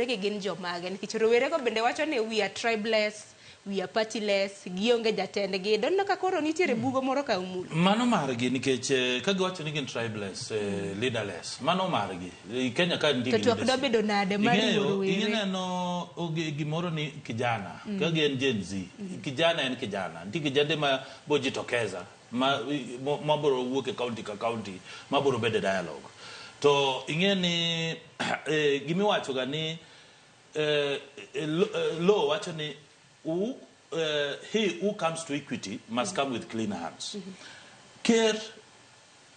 Gi gin jomage? Nikech rowerego bende wacho ni we are tribeless, we are partyless, gionge jatendgi. Doneno ka koro nitiere bugo moro ka omulo. Mano margi nikech ka giwacho ni gin tribeless, leaderless, mano margi. Kenya ka nitie To gi twak dwa leadership. bedo nade mar riwo Ing'eyo, rowere? ineno gimoro ni kijana, ka gin Gen Z, kijana en kijana. Nitie kijande ma bojitokeza ma biro wuok e county ka county ma biro bedo e dialogue. To ing'e ni gimiwacho ga ni law wacho ni he who comes to equity must come with clean hands. Ker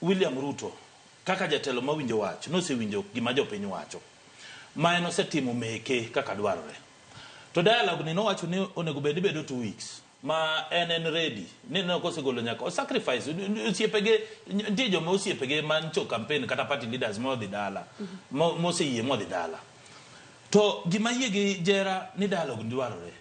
William Ruto kaka jatelo mawinjo wach nosewinjo gima jopiny wacho ma en osetimo meke kaka dwarore. To dialogue ni nowacho ni onego bed ni bedo 2 weeks ma en ready ni ne kosegolo nyaka o sacrifice osiepege. Nitie joma osiepege mancho campaign kata party leaders modhi dala moseyie modhi dala. To gima yie gi jera ni dialogue ni dwarore,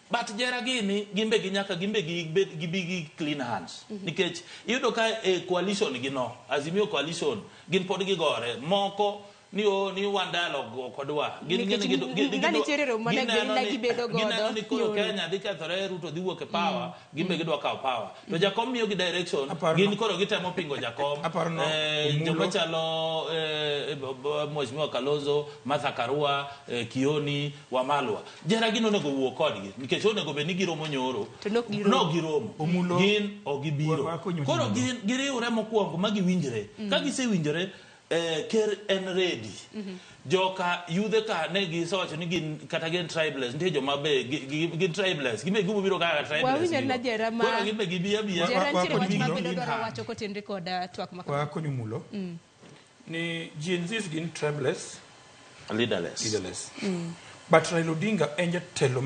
but jera gini gimbe gi nyaka gimbe gibed gibi gi clean hands, nikech iyudo ka e coalition gi no, Azimio coalition, gin pod gigore moko ni o ni wan dialogue ok odwa. Gin Nikech na nitiere romo mane gineno na gibedo godo gineno ni koro nyoro. Kenya dhi kethore, Ruto dhi wuok e power, gin be gidwa kawo power, to Jakom miyo gi direction. Gin koro gitemo pingo Jakom. Aparo no, Omulo. Joma chalo Mheshimiwa Kalonzo, Martha Karua, Kioni Wamalwa, jera gin onego wuo kodgi nikech onego bed ni giromo nyoro. To nok giromo. Nok giromo. Omulo. Gin ok gibiro. Wakonyo Koro Omulo. gin giriwre mokwongo ma giwinjre. Ka gisewinjore, ker en ready. Joka yudhe ka ne gisewacho ni gin kata gin tribeless, nitie joma be gin tribeless, gin be gibiro kaka tribeless Wawinjo gigo. na jera Koro gin be gibi abiya. Jera nitiere wach Wakonyo ma Omulo. bende dwaro wacho kotenre kod twak ma kama. Wakonyo mulo ni Gen Zs gin tribeless, leaderless. Leaderless, but Raila Odinga en jatelo.